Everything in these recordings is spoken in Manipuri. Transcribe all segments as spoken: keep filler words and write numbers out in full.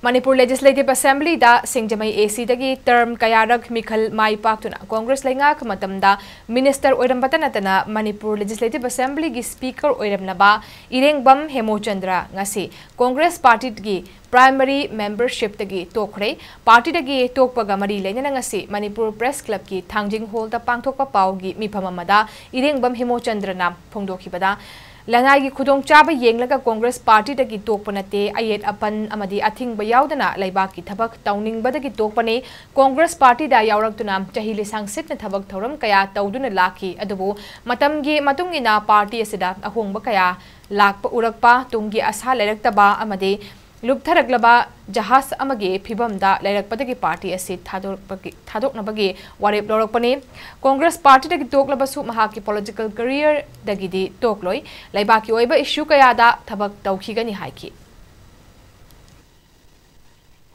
ꯃꯅꯤꯄꯨꯔ Legislative Assemblyꯗ ꯁꯤꯡꯖꯃꯩ ACꯗꯒꯤ term ꯀꯌꯥꯔꯛ ꯃꯤꯈꯜ ꯃꯥꯏ ꯄꯥꯛꯇꯨꯅ Congress ꯂꯩꯉꯥꯛ ꯃꯇꯝꯗ minister ꯑꯣꯏꯔꯝꯕꯇ ꯅꯠꯇꯅ ꯃꯅꯤꯄꯨꯔ Legislative Assemblyꯒꯤ speaker ꯑꯣꯏꯔꯝꯂꯕ ꯏꯔꯦꯡꯕꯝ ꯍꯦꯃꯣꯆꯟꯗ꯭ꯔ ꯉꯁꯤ Congress partyꯒꯤ primary membershipꯇꯒꯤ ꯇꯣꯛꯈ꯭ꯔꯦ꯫ Partyꯗꯒꯤ ꯇꯣꯛꯄꯒ ꯃꯔꯤ ꯂꯩꯅꯅ ꯉꯁꯤ ꯃꯅꯤꯄꯨꯔ Press Clubꯀꯤ ꯊꯥꯡꯖꯤꯡ hallꯗ ꯄꯥꯡꯊꯣꯛꯄ ꯄꯥꯎꯒꯤ ꯃꯤꯐꯝ ꯑꯃꯗ ꯏꯔꯦꯡꯕꯝ ꯍꯦꯃꯣꯆꯟꯗ꯭ꯔꯅ ꯐꯣꯡꯗꯣꯛꯈꯤꯕꯗ, ꯂꯅꯥꯏꯒꯤ ꯈꯨꯗꯣꯡꯆꯥꯕ ꯌꯦꯡꯂꯒ Congress partyꯗꯒꯤ ꯇꯣꯛꯄ ꯅꯠꯇꯦ, ꯑꯌꯦꯠ ꯑꯄꯟ ꯑꯃꯗꯤ ꯑꯊꯤꯡꯕ ꯌꯥꯎꯗꯅ ꯂꯩꯕꯥꯛꯀꯤ ꯊꯕꯛ ꯇꯧꯅꯤꯡꯕꯗꯒꯤ ꯇꯣꯛꯄꯅꯤ꯫ Congress partyꯗ ꯌꯥꯎꯔꯛꯇꯨꯅ ꯆꯍꯤ ꯂꯤꯁꯥꯡꯁꯤꯠꯅ ꯊꯕꯛ ꯊꯧꯔꯝ ꯀꯌꯥ ꯇꯧꯗꯨꯅ ꯂꯥꯛꯈꯤ, ꯑꯗꯨꯕꯨ ꯃꯇꯝꯒꯤ ꯃꯇꯨꯡ ꯏꯟꯅ party ꯑꯁꯤꯗ ꯑꯍꯣꯡꯕ ꯀꯌꯥ ꯂꯥꯛꯄ ꯎꯔꯛꯄ, ꯇꯨꯡꯒꯤ ꯑꯁꯥ ꯂꯩꯔꯛꯇꯕ ꯑꯃꯗꯤ ꯂꯨꯞꯊꯔꯛꯂꯕ ꯖꯍꯥꯖ ꯑꯃꯒꯤ ꯐꯤꯚꯝꯗ ꯂꯩꯔꯛꯄꯗꯒꯤ party ꯑꯁꯤ ꯊꯥꯗꯣꯔꯛꯄꯒꯤ, ꯊꯥꯗꯣꯛꯅꯕꯒꯤ ꯋꯥꯔꯦꯞ ꯂꯧꯔꯛꯄꯅꯤ꯫ Congress partyꯗꯒꯤ ꯇꯣꯛꯂꯕꯁꯨ ꯃꯍꯥꯛꯀꯤ political careerꯗꯒꯤꯗꯤ ꯇꯣꯛꯂꯣꯏ꯫ ꯂꯩꯕꯥꯛꯀꯤ ꯑꯣꯏꯕ issue ꯀꯌꯥꯗ ꯊꯕꯛ ꯇꯧꯈꯤꯒꯅꯤ ꯍꯥꯏꯈꯤ꯫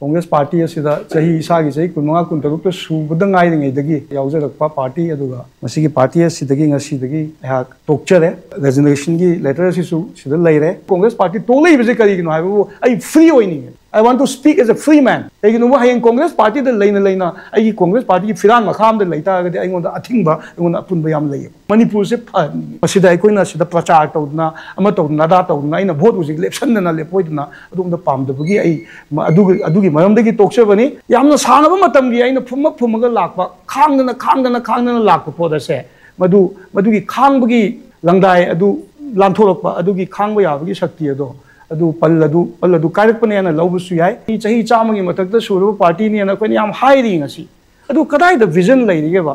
Congress party ꯑꯁꯤꯗ ꯆꯍꯤ, ꯏꯁꯥꯒꯤ ꯆꯍꯤ ꯀꯨꯟꯃꯉꯥ, ꯀꯨꯟꯇꯔꯨꯛꯇ ꯁꯨꯕꯗ ꯉꯥꯏꯔꯤꯉꯩꯗꯒꯤ ꯌꯥꯎꯖꯔꯛꯄ party, ꯑꯗꯨꯒ ꯃꯁꯤꯒꯤ party ꯑꯁꯤꯗꯒꯤ ꯉꯁꯤꯗꯒꯤ ꯑꯩꯍꯥꯛ ꯇꯣꯛꯆꯔꯦ꯫ Resignation ꯒꯤ letter ꯑꯁꯤꯁꯨ ꯁꯤꯗ ꯂꯩꯔꯦ꯫ Congress party ꯇꯣꯛꯂꯛꯏꯕꯁꯦ ꯀꯔꯤꯒꯤꯅꯣ ꯍꯥꯏꯕꯕꯨ ꯑꯩ free ꯑꯣꯏꯅꯤꯡꯉꯦ꯫ I want to speak as a free man. ꯀꯩꯒꯤꯅꯣꯕ, ꯍꯌꯦꯡ Congress partyꯗ ꯂꯩꯅ ꯂꯩꯅ ꯑꯩꯒꯤ Congress partyꯒꯤ ꯐꯤꯔꯥꯟ ꯃꯈꯥ ꯑꯃꯗ ꯂꯩ ꯇꯥꯔꯒꯗꯤ ꯑꯩꯉꯣꯟꯗ ꯑꯊꯤꯡꯕ, ꯑꯩꯉꯣꯟꯗ ꯑꯄꯨꯟꯕ ꯌꯥꯝ ꯂꯩꯌꯦꯕ꯫ ꯃꯅꯤꯄꯨꯔꯁꯦ ꯐꯍꯟꯅꯤꯡꯉꯤ꯫ ꯃꯁꯤꯗ ꯑꯩꯈꯣꯏꯅ ꯁꯤꯗ ꯄ꯭ꯔꯆꯥꯔ ꯇꯧꯗꯅ, ꯑꯃ ꯇꯧꯗꯅ, ꯑꯗꯥ ꯇꯧꯗꯅ, ꯑꯩꯅ vote ꯍꯧꯖꯤꯛ ꯂꯦꯞꯁꯟꯗꯅ ꯂꯦꯞꯄꯣꯏꯗꯅ ꯑꯗꯣꯝꯗ ꯄꯥꯝꯗꯕꯒꯤ ꯑꯩ ꯃ-, ꯑꯗꯨꯒꯤ, ꯑꯗꯨꯒꯤ ꯃꯔꯝꯗꯒꯤ ꯇꯣꯛꯆꯕꯅꯤ꯫ ꯌꯥꯝꯅ ꯁꯥꯡꯂꯕ ꯃꯇꯝꯒꯤ ꯑꯩꯅ ꯐꯨꯝꯃ ꯐꯨꯝꯃꯒ ꯂꯥꯛꯄ, ꯈꯥꯡꯗꯅ, ꯈꯥꯡꯗꯅ, ꯈꯥꯡꯗꯅ ꯂꯥꯛꯄ ꯄꯣꯠ ꯑꯁꯦ, ꯃꯗꯨ, ꯃꯗꯨꯒꯤ ꯈꯥꯡꯕꯒꯤ ꯂꯪꯗꯥꯏ ꯑꯗꯨ ꯂꯥꯟꯊꯣꯔꯛꯄ, ꯑꯗꯨꯒꯤ ꯈꯥꯡꯕ ꯌꯥꯕꯒꯤ ꯁꯛꯇꯤ ꯑꯗꯣ, ꯑꯗꯨ ꯄꯜ ꯑꯗꯨ, ꯄꯜ ꯑꯗꯨ ꯀꯥꯏꯔꯛꯄꯅꯦꯅ ꯂꯧꯕꯁꯨ ꯌꯥꯏ꯫ ꯆꯍꯤ ꯆꯥꯝꯃꯒꯤ ꯃꯊꯛꯇ ꯁꯨꯔꯕ partyꯅꯦꯅ ꯑꯩꯈꯣꯏꯅ ꯌꯥꯝ ꯍꯥꯏꯔꯤ ꯉꯁꯤ꯫ ꯑꯗꯨ ꯀꯗꯥꯏꯗ vision ꯂꯩꯔꯤꯒꯦꯕ?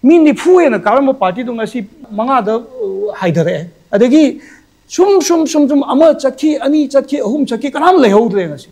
ꯃꯤ ꯅꯤꯐꯨ ꯍꯦꯟꯅ ꯀꯥꯔꯝꯕ partyꯗꯣ ꯉꯁꯤ ꯃꯉꯥꯗ, ꯑ, ꯍꯥꯏꯊꯔꯛꯑꯦ꯫ ꯑꯗꯒꯤ ꯁꯨꯝ, ꯁꯨꯝ, ꯁꯨꯝ, ꯁꯨꯝ ꯑꯃ ꯆꯠꯈꯤ, ꯑꯅꯤ ꯆꯠꯈꯤ, ꯑꯍꯨꯝ ꯆꯠꯈꯤ, ꯀꯅꯥꯝ ꯂꯩꯍꯧꯗ꯭ꯔꯦ ꯉꯁꯤ꯫